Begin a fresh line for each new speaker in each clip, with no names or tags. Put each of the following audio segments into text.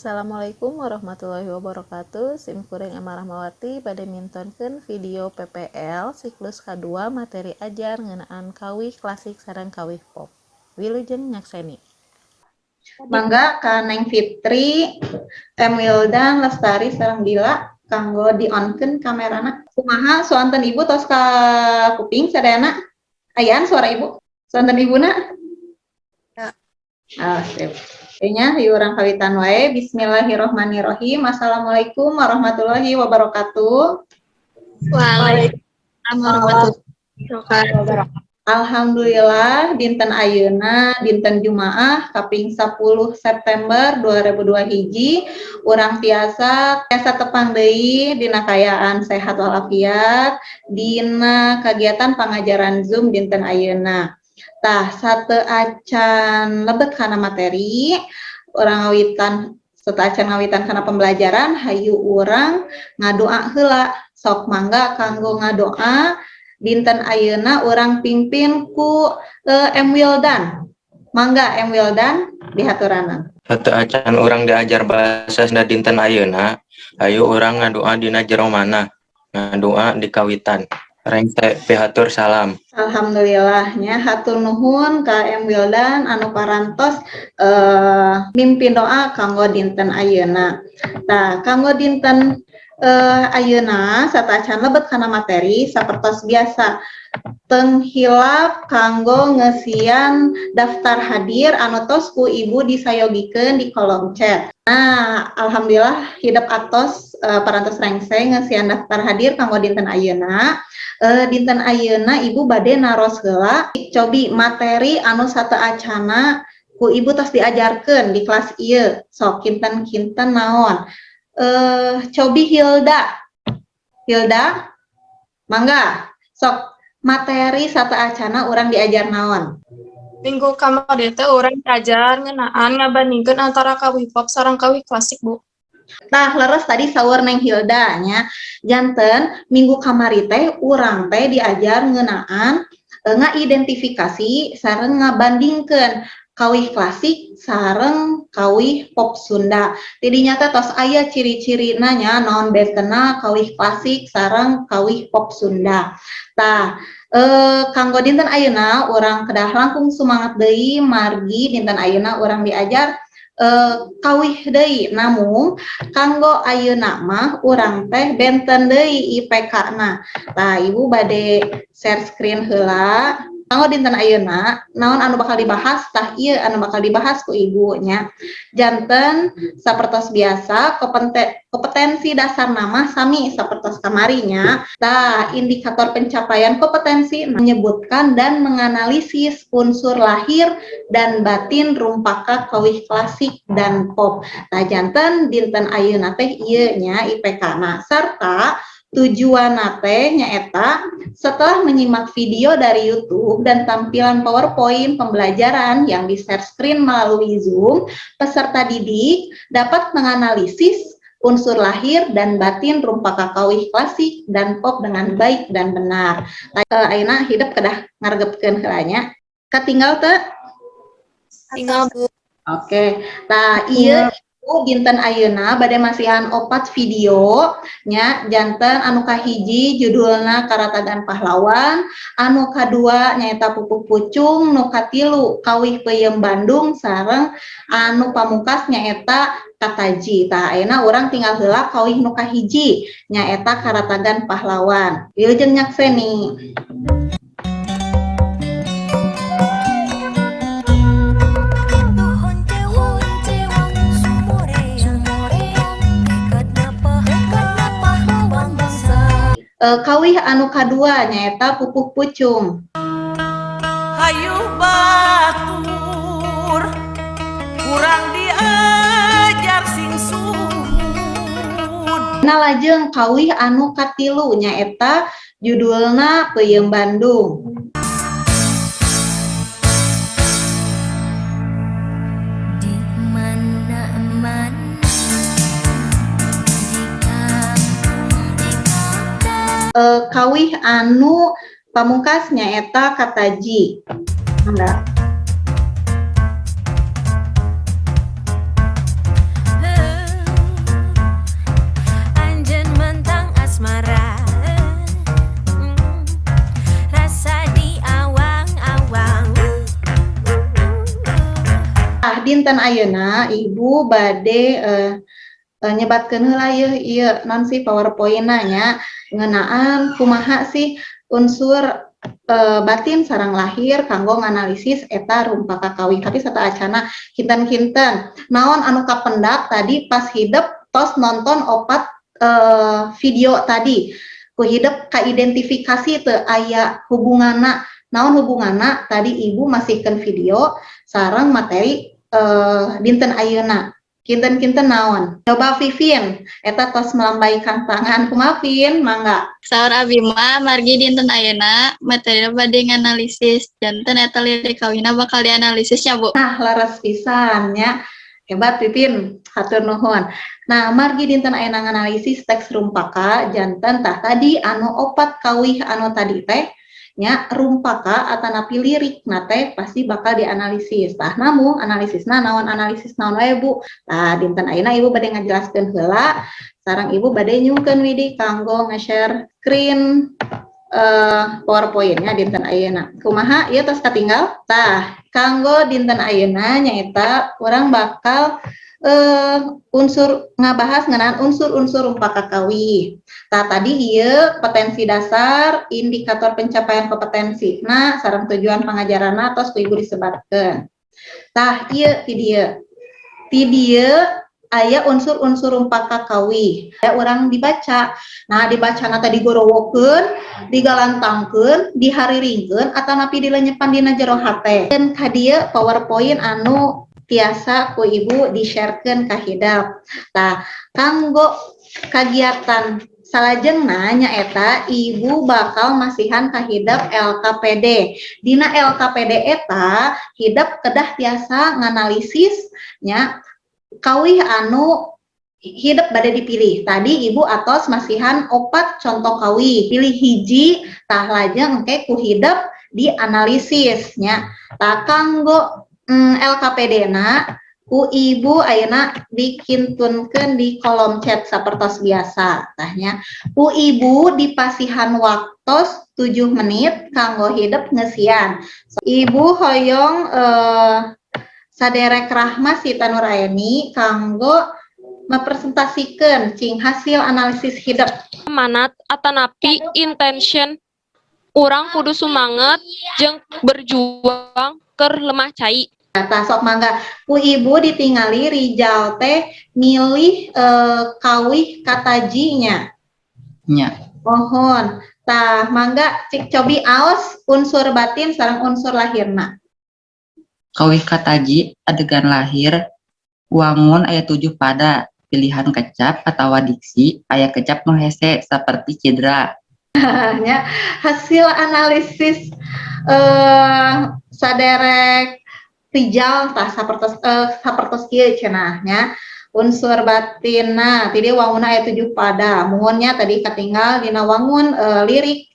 Assalamualaikum warahmatullahi wabarakatuh. Sim kuring Emma Rahmawati bade mintonkeun video PPL siklus K2 materi ajar ngeunaan kawih klasik sareng kawih pop. Wilujeng nyakseni.
Mangga ka Neng Fitri, M Wildan, Lestari sareng Dila kanggo di-on-keun kamerana. Kumaha soanten Ibu tos ka kuping sadayana? Ayaan suara Ibu? Soanten Ibuna?
Ya.
Ah, sip. Kayaknya hayu urang kawitan wae. Bismillahirrahmanirrahim. Assalamualaikum warahmatullahi wabarakatuh.
Waalaikumsalam warahmatullahi wabarakatuh.
Alhamdulillah dinten ayeuna dinten Jumaah kaping 10 September 2002 hiji urang tiasa tiasa tepang deui dina kaayaan sehat walafiat dina kagiatan pangajaran Zoom dinten ayeuna. Tah sateuacan lebet kana materi urang ngawitan, sateuacan ngawitan kana pembelajaran, hayu urang ngadoa heula. Sok mangga kanggo ngadoa dinten ayeuna urang pimpin ku M Wildan. Mangga M Wildan dihaturanan.
Sateuacan urang diajar bahasa Sunda dinten ayeuna, hayu urang ngadoa dina jero manah. Ngadoa di kawitan. Rengse pihatur salam.
Alhamdulillah nya, hatur nuhun ka M Wildan anu parantos mimpin doa kanggo dinten ayeuna. Tah, kanggo dinten ayeuna sateuacan lebet kana materi, sapertos biasa teu hilap kanggo ngeusian daftar hadir anu tos ku Ibu disayogikeun di kolom chat. Nah, alhamdulillah hidep atos parantos rengse ngeusian daftar hadir kanggo dinten ayeuna. Dinten ayeuna Ibu bade naros heula cobi materi anu sateuacana ku Ibu tos diajarkeun di kelas ieu. Sok kinten-kinten naon? Cobi Hilda. Hilda, mangga. Sok materi sateuacana urang diajar naon?
Minggu kamari teh urang diajar ngeunaan ngabandingkeun antara kawih pop sareng kawih klasik, Bu.
Tah, leres tadi saur Neng Hilda nya. Janten minggu kamari teh urang teh diajar ngeunaan ngaidentifikasi sareng ngabandingkeun kawih klasik sareng kawih pop Sunda. Tidinya teh tos aya ciri-cirina nya, naon bentena kawih klasik sareng kawih pop Sunda. Tah, kanggo dinten ayeuna urang kedah langkung sumangat deui margi dinten ayeuna urang diajar kawih deui. Namung kanggo ayeuna mah urang teh benten deui IPK-na. Tah, Ibu bade share screen heula. Kanggo dinten ayeuna naon anu bakal dibahas? Tah, ieu anu bakal dibahas ku Ibu nya. Janten sapertos biasa kompetensi dasar nama sami sapertos kamari nya. Tah, indikator pencapaian kompetensi menyebutkan dan menganalisis unsur lahir dan batin rumpaka kawih klasik dan pop. Tah, janten dinten ayeuna teh ieu nya IPK-na sarta tujuan teh nyaeta setelah menyimak video dari YouTube dan tampilan PowerPoint pembelajaran yang di-share screen melalui Zoom, peserta didik dapat menganalisis unsur lahir dan batin rumpaka kawih klasik dan pop dengan baik dan benar. Ayeuna hidep kedah ngaregepkeun heula nya. Katinggal teu?
Tinggal, Bu.
Oke. Tah, ieu Ibu dinten ayeuna bade masihan opat video nya. Janten anu kahiji judulna Karatagan Pahlawan, anu kadua nyaeta Pupuh Pucung, nu katilu Kawih Peuyeum Bandung, sareng anu pamungkas nyaeta Kataji. Tah, ayeuna urang tinggal heula kawih nu kahiji nyaeta Karatagan Pahlawan. Wilujeng nyakseni. Kawih anu kadua nyaeta Pupuh Pucung.
Hayu batur kurang diajar sing suhun.
Nah, lajeng kawih anu katilu nyaeta judulna Peuyeum Bandung.
Di mana-mana, di kampung, di kota.
Kawih anu pamungkas nyaeta Kataji. Mangga. Dinten ayeuna Ibu bade nyebatkeun heula yeuh ieu naon sih PowerPoint-na nya, ngeunaan kumaha sih unsur batin sareng lahir kanggo nganalisis eta rumpaka kawih. Tapi sateuacana kinten-kinten naon anu kapendak tadi pas hidep tos nonton opat video tadi, ku hidep kaidentifikasi teu aya hubunganna? Naon hubunganna tadi Ibu masihkeun video sareng materi dinten ayeuna? Kinten-kinten naon? Coba Vivin, eta tos melambaikan tangan. Kumaha, Vin? Mangga.
Saur abi mah margi dinten ayeuna materina bade nganalisis, janten eta lirik kawihna bakal dianalisis nya, Bu.
Nah, leres pisan nya. Hebat, Vivin, hatur nuhun. Nah, margi dinten ayeuna nganalisis teks rumpaka, janten tah tadi anu opat kawih anu tadi teh nya, rumpaka atanapi lirik na teh pasti bakal dianalisis. Tah, namun analisisna naon, analisis naon wae, Bu? Tah, dinten ayeuna Ibu bade ngajelaskeun heula sareng Ibu bade nyungkeun Widi kanggo nge-share screen PowerPoint-nya dinten ayeuna. Kumaha ieu tos katinggal? Tah, kanggo dinten ayeuna nyaeta urang bakal unsur ngabahas ngeunaan unsur-unsur rumpaka kawih. Tah, tadi ieu kompetensi dasar, indikator pencapaian kompetensi. Nah, sareng tujuan pangajaranna tos ku Ibu disebatkeun. Tah, ieu ti dieu. Ti dieu aya unsur-unsur rumpaka kawih. Aya urang dibaca. Nah, dibacana teh digorowokeun, digalantangkeun, dihariringkeun atanapi dilenyepan dina jero hate. Dan ka dieu PowerPoint anu tiasa ku Ibu di-sharekeun ka hidep. Tah, kanggo kagiatan salajengna nyaeta Ibu bakal masihan ka hidep LKPD. Dina LKPD eta hidep kedah tiasa nganalisis nya kawih anu hidep bade dipilih. Tadi Ibu atos masihan opat contoh kawih. Pilih hiji, tah lajeng engke ku hidep dianalisis nya. Tah, kanggo LKPD na ku Ibu ayeuna dikintunkeun di kolom chat sapertos biasa tah nya. Ku Ibu dipasihan waktos 7 menit kanggo hidep ngeusian. Ibu hoyong saderek Rahma Sita Nuraini kanggo mempresentasikan cing hasil analisis hidep.
Amanat atanapi intention urang kudu sumanget jeung berjuang keur lemah cai.
Tah, sok mangga ku Ibu ditingali Rijal teh milih kawih katajinya.
Nya.
Mohon. Tah, mangga cik cobi aos unsur batin sareng unsur lahirna.
Kawih kataji adegan lahir wangun aya tujuh pada pilihan kecap atau diksi aya kecap nu hese seperti cidra.
Nya, hasil analisis saderek Rijal tah sapertos kieu cenah nya. Unsur batinna ti dieu wanguna aya tujuh pada. Muhunnya tadi katinggal dina wangun lirik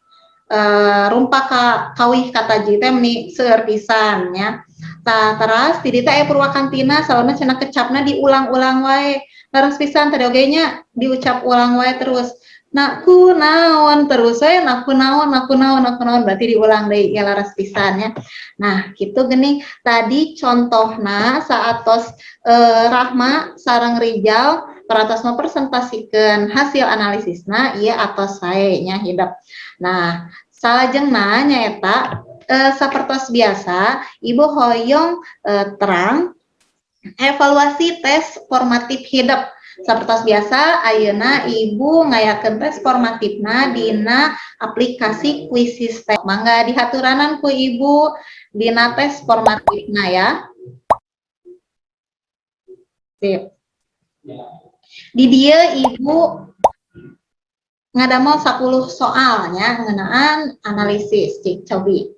rumpaka kawih kataji teh meni seueur pisan nya. Tah, teras ti dieu teh aya purwakantina salona cenah kecapna diulang-ulang wae. Leres pisan tadi oge nya, diucap ulang wae terus. Nak ku naon terus we, nak ku naon, nak ku naon, nak ku naon, berarti diulang deui ya, leres pisan ya. Nah, kitu geuning tadi contohna saatos Rahma sareng Rijal parantos mempresentasikeun hasil analisisna ieu atos sae nya hidep. Nah, salajengna nyaeta sapertos biasa Ibu hoyong terang evaluasi tes formatif hidep. Sapertos biasa ayeuna Ibu ngayakeun tes formatifna dina aplikasi Quizizz teh. Mangga dihaturanan ku Ibu dina tes formatifna ya. Sip. Di dieu Ibu ngadamel 10 soalnya ngeunaan analisis cik cobi.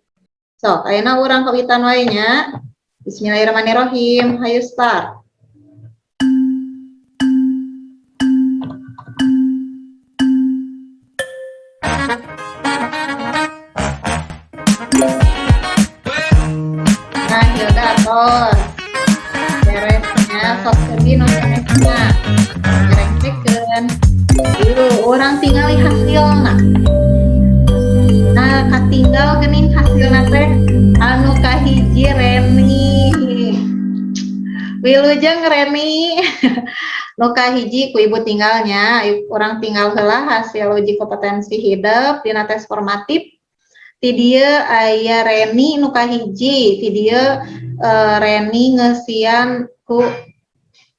Sok, ayeuna urang kawitan wae nya. Bismillahirrahmanirrahim. Hayu start. Nah, Hilda tos. Beresnya sok cobi nu sanesna. Ngerengkekeun. Yuk, urang tingali hasilna. Nah, katinggal geuning hasilna teh anu kahiji Reni. Wilujeng, Reni. Nu kahiji ku Ibu tingal nya, urang tingal heula hasil uji kompetensi hidep dina tes formatif. Ti dieu aya Reni nu kahiji, ti dieu Reni ngeusian ku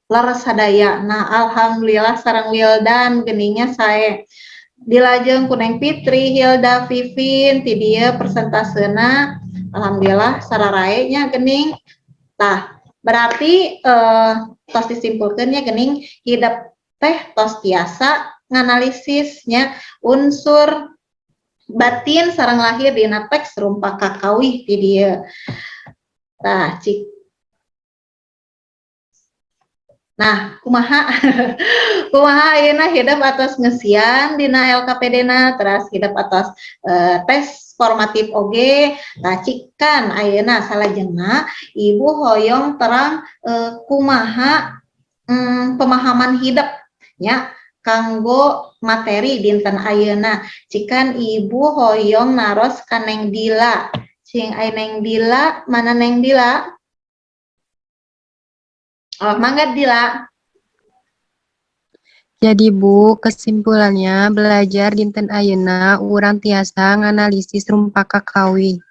leres sadaya. Nah, alhamdulillah sareng Wildan geuning nya sae. Dilajeng ku Neng Fitri, Hilda, Vivin, ti dieu persentasena alhamdulillah sararae nya geuning. Tah, berarti tos disimpulkeun nya geuning, hidep teh tos tiasa nganalisisnya unsur batin sareng lahir dina teks rumpak kakawih ti dieu. Tah, cik. Nah, kumaha kumaha ayeuna hidep atos ngeusian dina LKPD na, teras hidep atos tes formatif oge. Tah, cikan ayeuna salajengna Ibu hoyong terang kumaha pemahaman hidep nya kanggo materi dinten ayeuna. Cikan Ibu hoyong naros ka Neng Dila. Cing ai Neng Dila, mana Neng Dila? Oh, mangga, Dila.
Jadi Bu, kesimpulannya belajar dinten ayeuna urang tiasa nganalisis rumpak kakawih.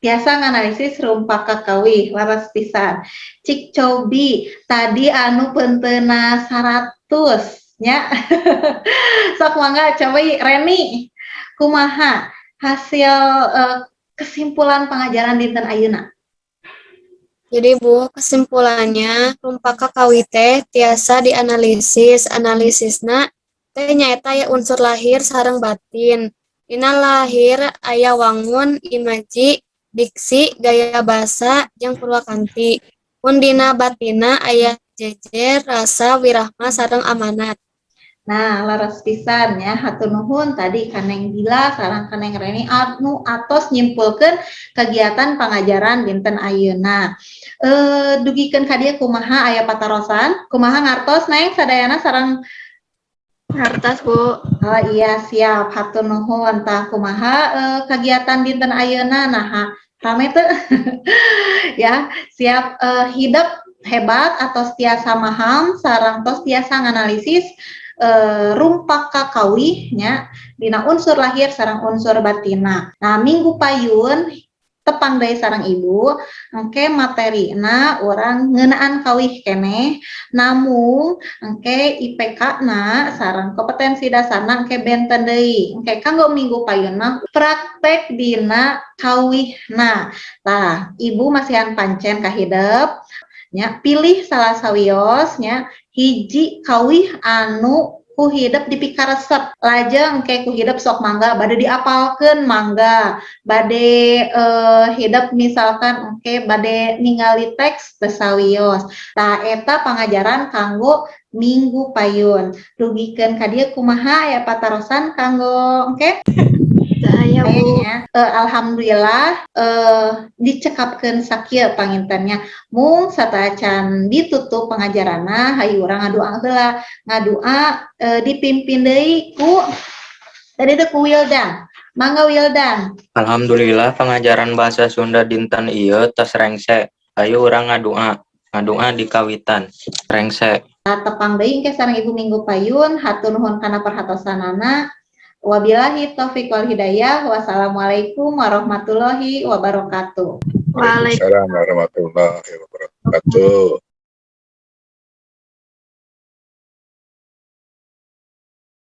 Tiasa nganalisis rumpak kakawih, leres pisan. Cik cobi tadi anu peunteuna 100 nya. Sok mangga cobi, Reni. Kumaha hasil kesimpulan pengajaran dinten ayeuna?
Jadi Bu, kesimpulannya rumpak kakawih teh tiasa dianalisis. Analisisna teh nyaeta aya unsur lahir sareng batin. Dina lahir aya wangun, imaji, diksi, gaya basa, jeung purwakanti. Mun dina batinna aya jejer, rasa, wirahma, sareng amanat.
Nah, leres pisan ya, hatur nuhun tadi ka Neng Dila sareng ka Neng Reni anu atos nyimpulkeun kegiatan pangajaran dinten ayeuna. Dugikeun ka dieu kumaha, aya patarosan? Kumaha, ngartos Neng sadayana sareng
Ngartos, Bu.
Oh iya, siap, hatur nuhun. Tah, kumaha kegiatan dinten ayeuna, naha rame teu? Ya, siap, hidep hebat atos tiasa maham sareng tos tiasa nganalisis rumpak kakawih nya dina unsur lahir sareng unsur batina. Nah, minggu payun tepang deui sareng Ibu, engke materina urang ngeunaan kawih keneh, namung engke IPK na sareng kompetensi dasarna engke benten deui. Engke kanggo minggu payun mah praktek dina kawihna. Tah, Ibu masihan pancen ka hidep nya, pilih salah sawios nya hiji kawih anu ku hidep dipikaresep, lajeng engke ku hidep sok mangga bade diapalkeun, mangga bade hidep misalkan engke bade ningali teks teu sawios. Tah, eta pangajaran kanggo minggu payun. Dugikeun ka dieu kumaha, aya patarosan kanggo engke?
Teu aya, Bu.
Alhamdulillah dicekapkeun sakieu panginten nya. Mung sateuacan ditutup pengajaranna, hayu urang ngadua heula. Ngadua dipimpin deui ku tadi teh ku Wildan. Mangga, Wildan.
Alhamdulillah pengajaran bahasa Sunda dinten ieu tos rengse. Hayu urang ngadua. Ngadua dikawitan. Rengse.
Tepang deui engke sareng Ibu minggu payun. Hatur nuhun kana perhatosanana. Wabillahi taufik wal hidayah. Wassalamualaikum warahmatullahi wabarakatuh.
Waalaikumsalam warahmatullahi wabarakatuh.